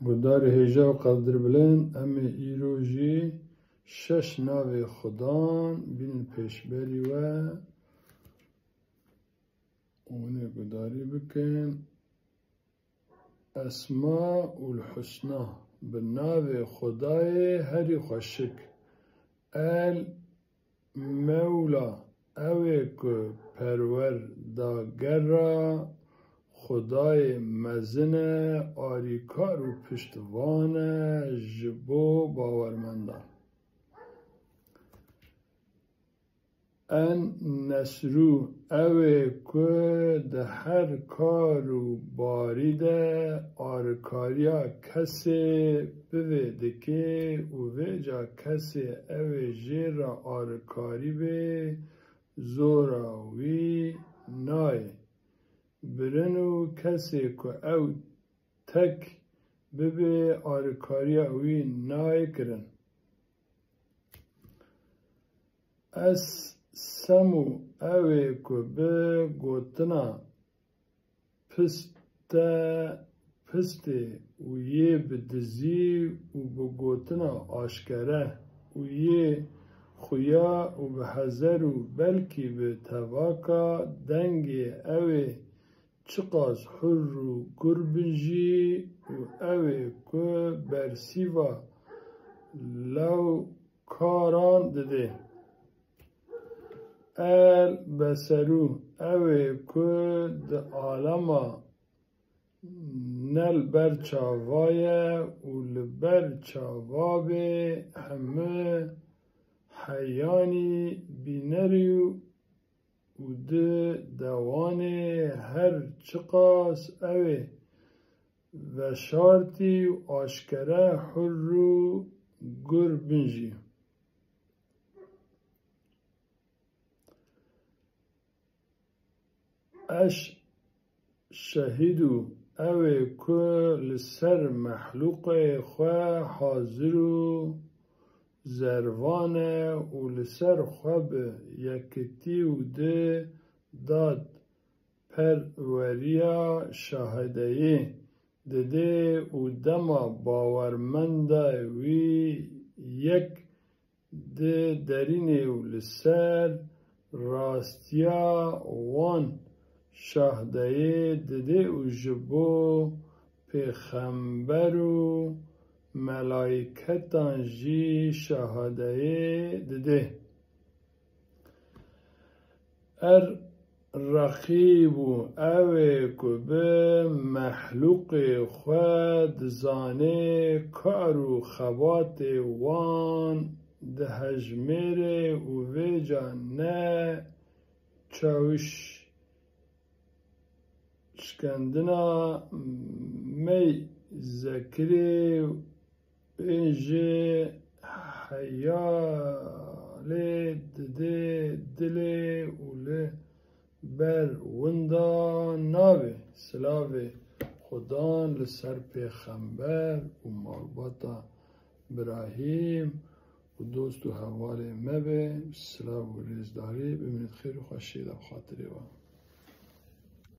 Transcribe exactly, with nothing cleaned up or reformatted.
Guhdarê hêja û qedirbilind, em ê îro jî şeş navê Xudan bînin pêşberî we û hûn ê guhdarî bikin. Esmaul Husna, bi navê Xwedayê herî xweşik. El Mewla, ew ê ku perwerdager e, Xwedayê mezin e, arîkar û piştvan e ji bo bawermendan. En Nesrû, ew ê ku di her kar û barî de arikariya kesê bivê dike û vêca kesê ew ê jê re arikarî bê, zora wî nayê birin û kesê ku ew tek bibe, arikariya wî nayê kirin. Es Semû, ew ê ku bi gotina piste, pistê û yê bi dizî û bi gotina aşkere û yê xuya û bi hezer û belkî bi tevaka dengê ew ê çiqas hur û gur bin jî û ew ê ku bersîva lewkaran didê. El Beserû, ew ê ku di alema ne li ber çava ye û li ber çava bê hemû heyanî bînerî û di dewanê her çiqas ew ê veşartî û aşkere hur û gur bin jî. Eş Şehîdû, ew ê ku li ser mexlûqê xwe hazir û zervan e û li ser xwe bi yekitî û di dad perweriya şahideyê didê û dema bawermenda wî yek di derînê û li ser rastiya wan şahdeyê didê û ji bo pêxember û melayketan jî şahdeyê didê. Er Reqîb û ew ê ku bi mexlûqê xwe dizanê kar û xebatê wan dihejmêrê û vêca ne çawiş şikendina mey zekirê ên jê heyalê didê dilê û li ber winda nabê. Silavê Xudan li ser pêxember û malbata Birahîm û dost û hevalê me be. Silav û rêzdarî, bimînit xêr û xweşiyê de bi xatirê we.